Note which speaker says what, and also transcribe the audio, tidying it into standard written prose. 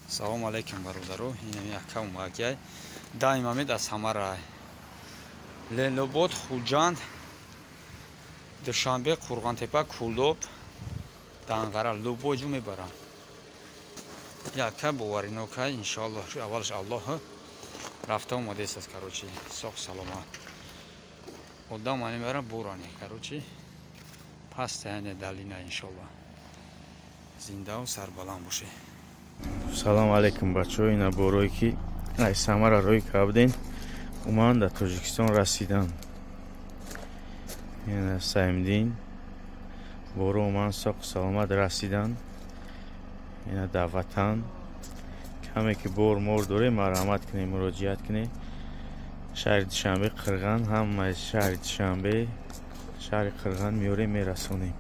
Speaker 1: Салому алейкум, бародаро. Инами ака умакяй даимамед аз Самарай, Ленобод, Хуҷанд, Душанбе, Қурғонтепа, Кӯлоб, Данғара, любой ҷо мебарам. Яка боваринокай, иншоалло. Аввалаш Аллоҳ, рафта омадест. Короче, соқ саломат одам ани мебарам, бурани, короче, пастаяне далина, иншоалло. Зиндаву сарбаланд боше.
Speaker 2: Салому алейкум, бачаҳо. Ина борое ки ай Самара рӯй кардем, уман дар Тоҷикистон расидан. Ина Саймдин боро уман соқу саломат расидан. Ина дар ватан каме ки бор мор дорем, марҳамат кунем, муроҷиат кунем. Шаҳри Душанбе, Қирған, ҳамаи шаҳри Душанбе, шаҳри Қирған меорем, мерасонем.